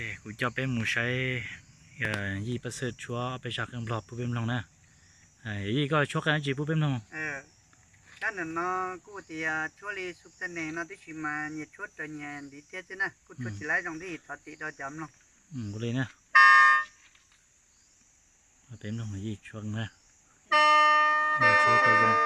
Kuv coj peb mus saib Yij Paj Xwb tshuab ob peb zaj qeej nplog pub peb mloog na. Yij, koj tshuab qeej dab tsi pub peb mloog? Sab ntawm no kuj tias tshuab li xu ta nes no tib si mas nyias tshuab raws nyias ntiv thiab xwb na, kuj tshuab tsis laib zoo li, thov txim rau cov mloog. Ua li na, peb mloog Yij tshuab na. Tshuab tau zoo.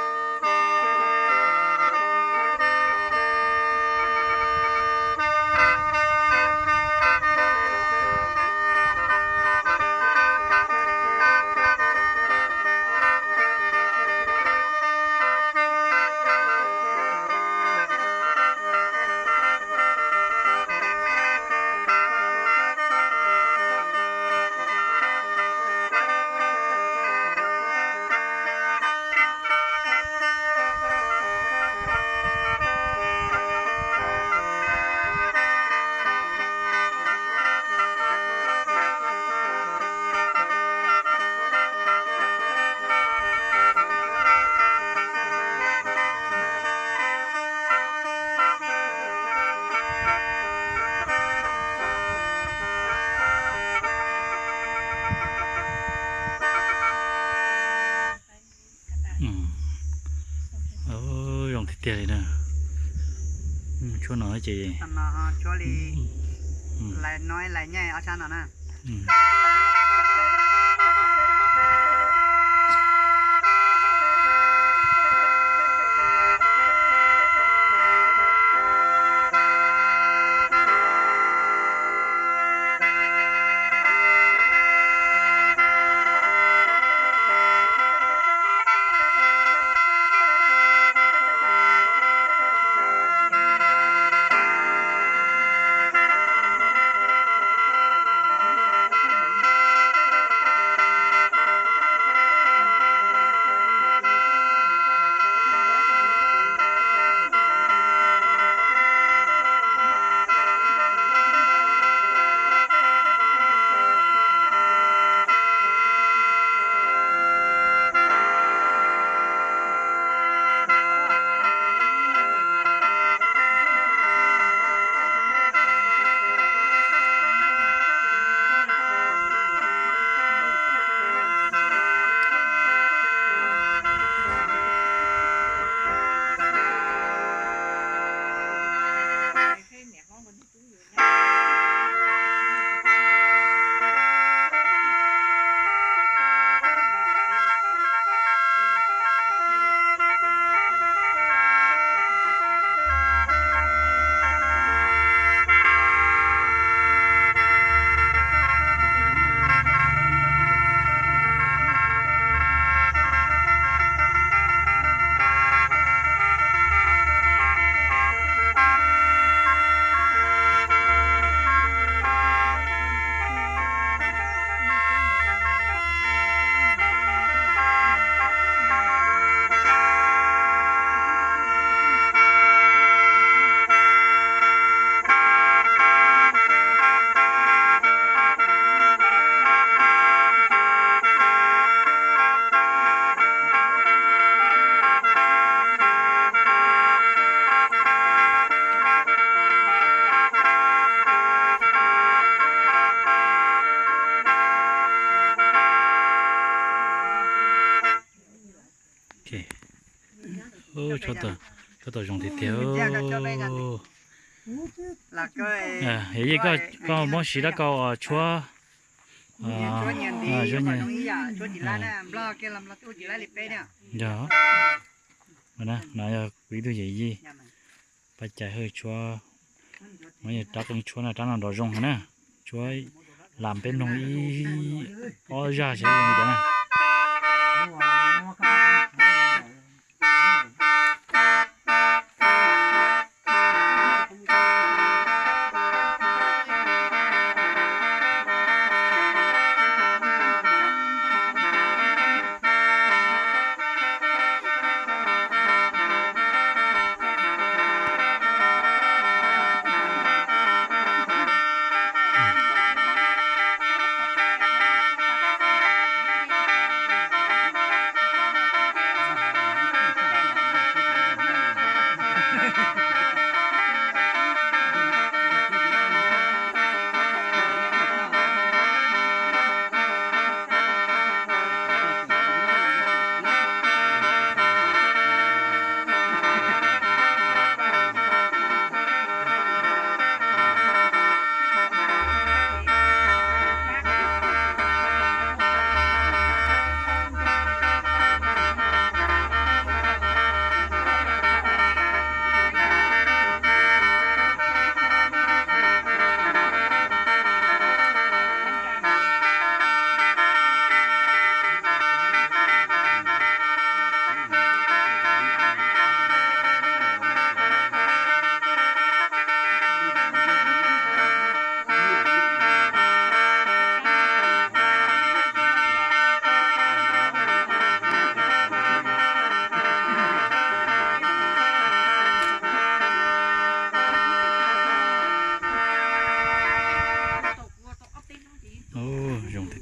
Zoo tiag tiag li na. Tshuab no ces, tshuab li, lais no lais nyaj ob sab no na. Tshuab tau zoo tiag tiag. Yawm Yij, koj muab siv dab kau tshuab. Yog, no yog kuv ib tug yawm yij, Paj Cai Hawj tshuab. No yog rab qeej tshuab na, rab no nrov zoo heev na. Tshuab lam peb mloog ib ob zaj seb zoo li cas na.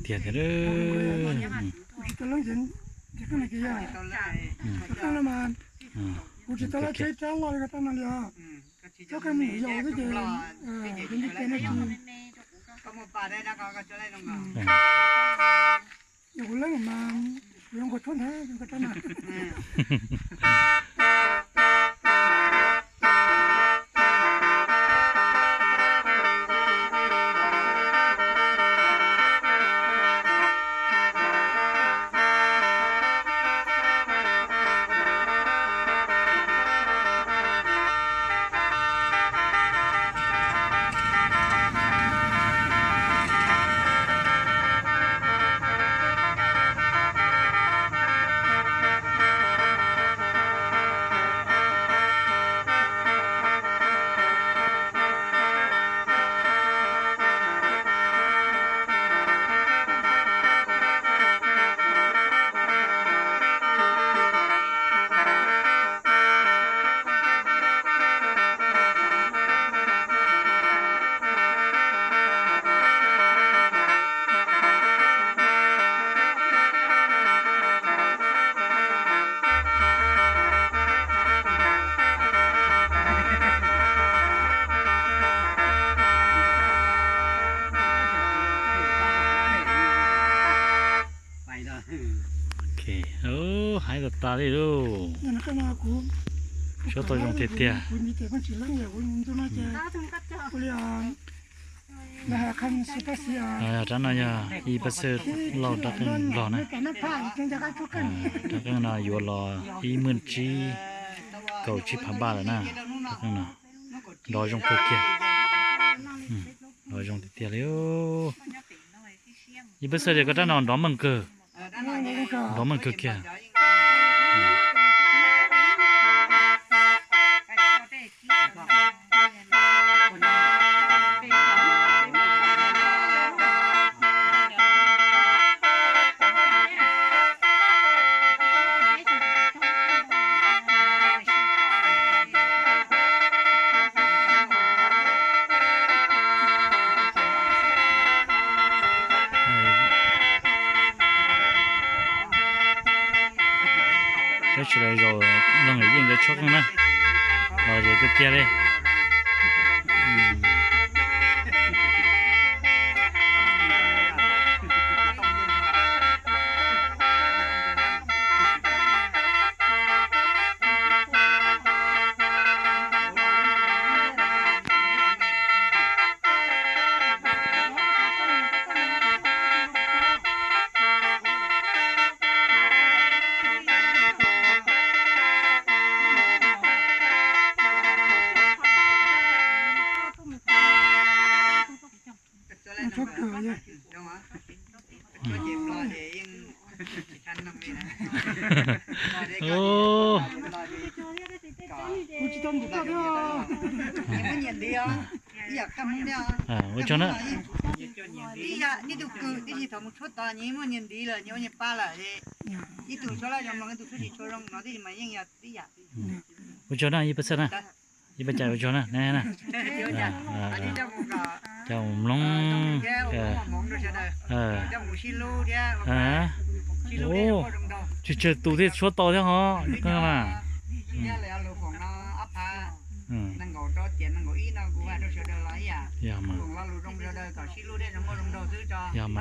tiag tiag. Kuv tsis tau lab ces, ces koj no ces yog, koj no mas, kuv tsis tau lab tsheb rab loj li koj rab no li os. Koj koj mus yos xwb ces, ces nti tes no tsis, yog kuv lab mas, kuv yuav nqua tshuab ntawd koj rab no. Hais tas tas li lauj. Suab tau zoo tiag tiag. Rab no yog ib pab xwb lauj, rab qeej nplog na. Rab qeej no yuav los ib mwj tsib kaum tsib phav npaj lawm na. Rab qeej no nrov zoo kawg kiag. Nrov zoo tiag tiag li. Ib pab xwb tias koj rab no nrov meej kawg. Nrov meej kawg kiag. Peb sawv daws zaum mloog Yawm Yij nkawd tshuab qeej na, los zoo tiag tiag li. Ua tsaug na. Ib yam, ib tug kws tib si thaum mus tshuab tod nyias muaj nyias ntiv lawm, nyias ua nyias pa lawm, ib tug tshuab laj zoo mloog, ib tug tshuab tsis tshua zoo no, tib si mas yeej yog tib yam. Ua tsaug na, ib pab xwb na, ib pab cai ua tsaug na, na na. Coj mus mloog. Tsis tsawg tus thiaj tshuab tau thiab ho. Yog mas.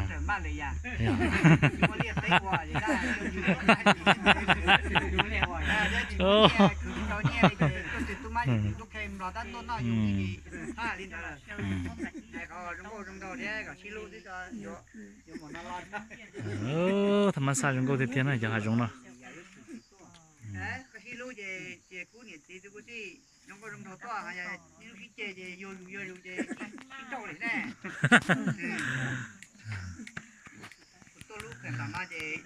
Thaj ma xaj zoo nkauj tiag tiag na cov hav zoov no. Tuaj lub kawm ntawm no ces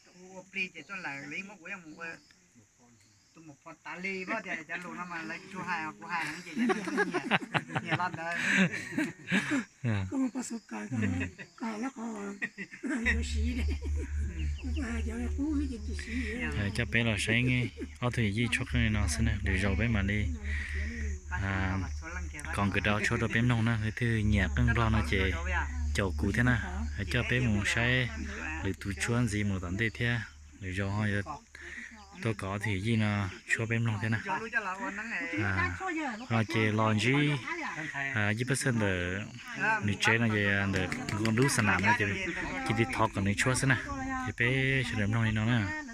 kuv ua plig ces tuaj lawm, lawv yeej muab kuv ua tus mus pho tas li, tias cov lus no mas lawv tsis tshua hais, kuv hais heev ces nyiam los ntawd. Coj peb los saib ob tug yawm yij tshuab qeej li no xwb na, lwm zaus peb mam li kom nkawd rov tshuab rau peb mloog na. Leej twg nyiam qeej nplog no ces caum kuv thiab na. coj peb mus saib lwm tus tshuab ntxiv mus tom ntej thiab. Lwm zaus ho yuav tuaj kom ob tug yij no tshuab peb mloog thiab na. No ces los ntsib ib pab xwb ntawm nws tsev no ces ntawm Nkauj Dub Xa Nam no ces cia li thov kom nws tshuab xwb na. Ces peb sawv daws mloog li no na.